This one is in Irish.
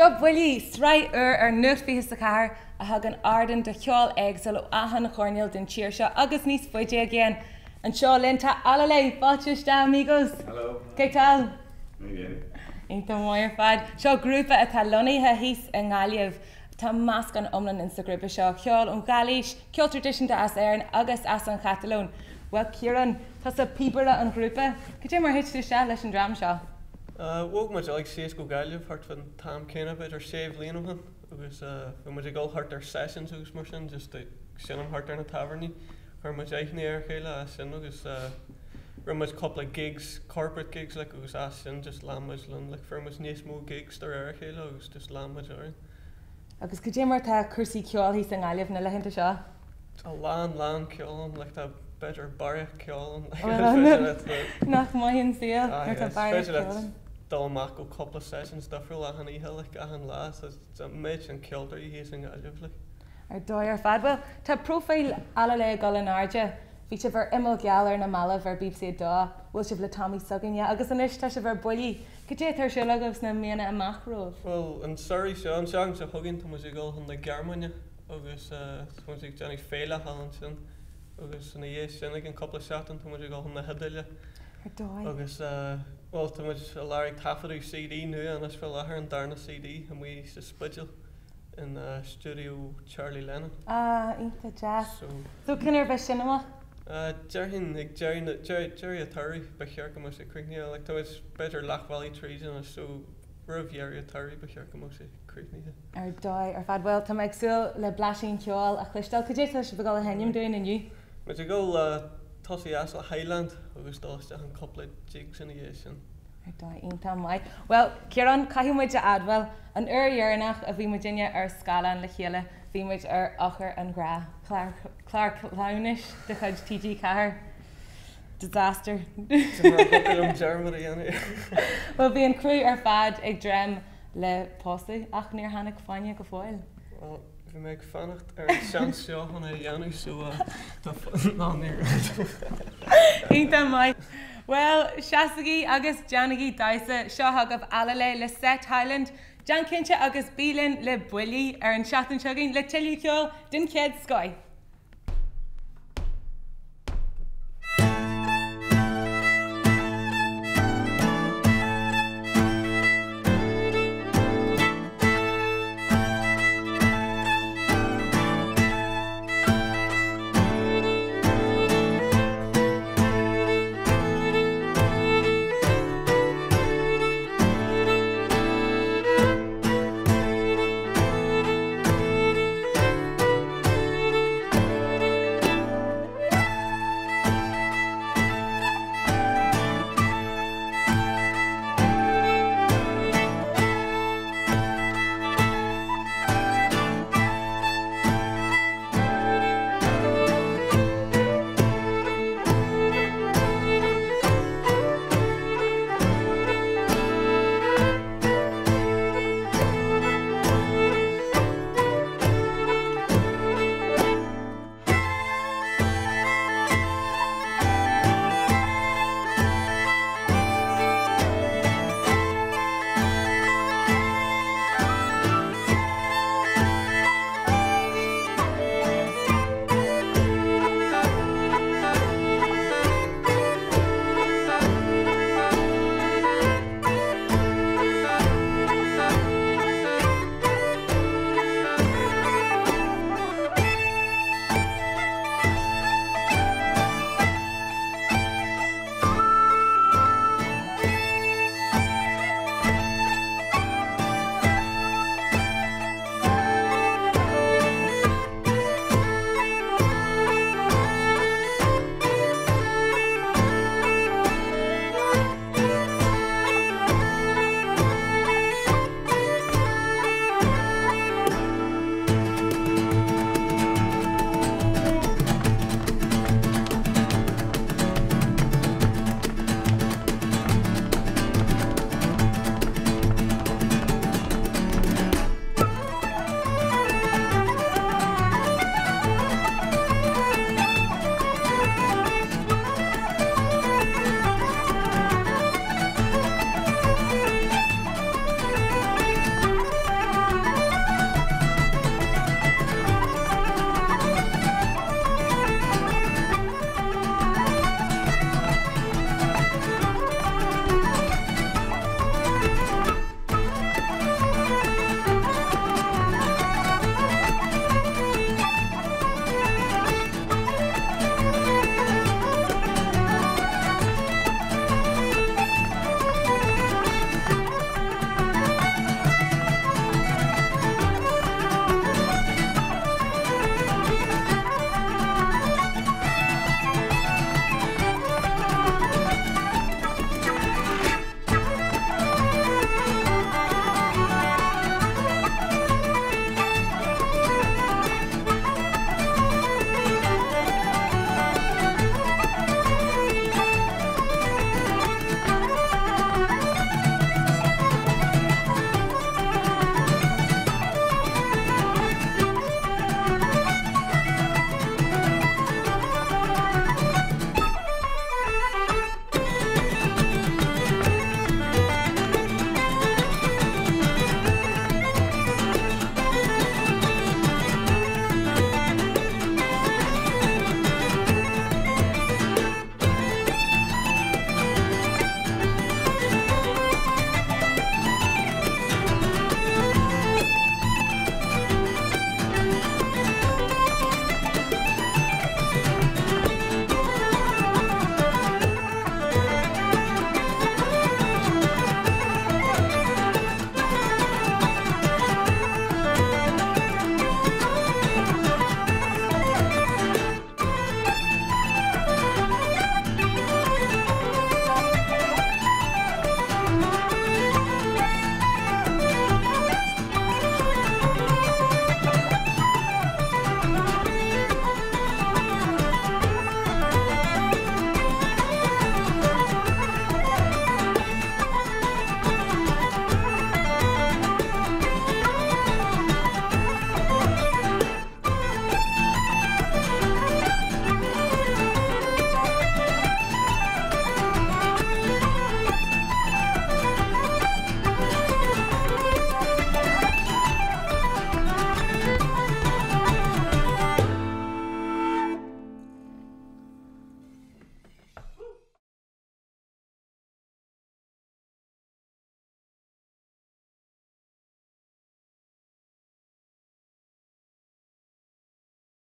Seo Buillí, sraith úr ar Nuacht 24 a thugann ardán do cheol éagsúil ó achan choirnéal den tír seo agus níos faide i gcéin. Anseo linn tá Alalé! Fáilte isteach amigos! Hello! ¿Qué tal? Muy bien. Iontach maith ar fad. Seo grúpa atá lonnaithe thíos i nGaillimh. Tá meascán iomlán insa ghrúpa seo, ceol ón Ghailís, ceol traidisiúnta as Éirinn agus as an Chatalóin. Bhuel Ciarán, tusa píobaire an ghrúpa, cad é mar thit tú isteach leis an dream seo? Bhog muid uilig síos go Gaillimh thart fán t-am céanna, b'fhéidir sé bhliain ó shin, agus bhí muid ag dul thart ar sessions agus mar sin, just ag seinm thart ar na tábhairní. Chuir muid aithne ar a chéile as sin agus rinne muid cúpla gigs, corporate gigs like, agus as sin just lean muid linn, like fuair muid níos mó gigs de réir a chéile agus just lean muid orainn. Agus cad é mar tá cúrsaí ceoil thíos i nGaillimh na laethanta seo? Tá lán lán ceoil ann, like tá b'fhéidir barraíocht ceoil ann, like is féidir leat Nach maith an saol nuair tá barraíocht ceoil ann. Is féidir leat dul amach go cúpla sessions difriúil achan oíche, like achan lá, so tá an méid sin ceoltóirí thíos i nGaillimh, like. Ar dóigh ar fad. Bhuel, tá próifíl Alalé ag dul in airde. Bhí sibh ar Imeall Geal ar na mallaibh ar bbc 2, bhuail sibh le Tommy s'againne agus anois tá sibh ar Buillí. Cad é atá ar siúl agaibh sna míonna amach romhaibh? Bhuel, an samhradh seo, an tseachtain seo chugainn, tá muid ag dul chun na Gearmáine agus tá muid ag déanamh féile thall ansin agus ina dhiaidh sin, i gceann cúpla seachtain, tá muid ag dul chun na hIodáile. Ar dóigh. Agus, bhuel, tá muid i lár ag taifeadadh CD nua anois faoi láthair, an darna CD, amuigh sa Spidéal. in stiúideo Charlie Lennon. Ah, iontach deas. So. So conas a bheidh sin amach? Déarfainn ag deireadh na, deireadh an tsamhraidh ba cheart go mbeadh sé críochnaithe. Like tá muid b'fhéidir leathbhealaigh tríd anois so roimh dheireadh an tsamhraidh ba cheart go mbeadh sé críochnaithe. Ar dóigh ar fad. Bhuel, tá mé ag súil le blaisín ceoil a chloisteáil. Cad é atá sibh ag dul a sheinm dúinn inniu? Muid ag dul tosaí as le Highland agus dul isteach in cúpla jigs ina dhiaidh sin. Ar dóigh iontach maith. Bhuel, Ciarán, caithfidh muid a admháil, an uair dheireanach a bhí muidinne ar scáileán le chéile, bhí muid ar Eochair an Ghrá, clár cleamhnais de chuid TG4. Disaster. Thiocfadh liom dearmad a dhéanamh. Bhuel, bhí an criú ar fad ag dréim le pósadh, ach níor tháinig fáinne go fóill. Bhuel, Bhí mé ag fanacht ar an seans seo chun é a dhéanamh so tá ná ní raibh. Iontach maith. Bhuel, seasaigí agus déanaigí damhsa, seo chugaibh Alalé le seit Highland. Déan cinnte agus bí linn le Buillí ar an seachtain seo chugainn le tuilleadh ceoil den chéad scoith!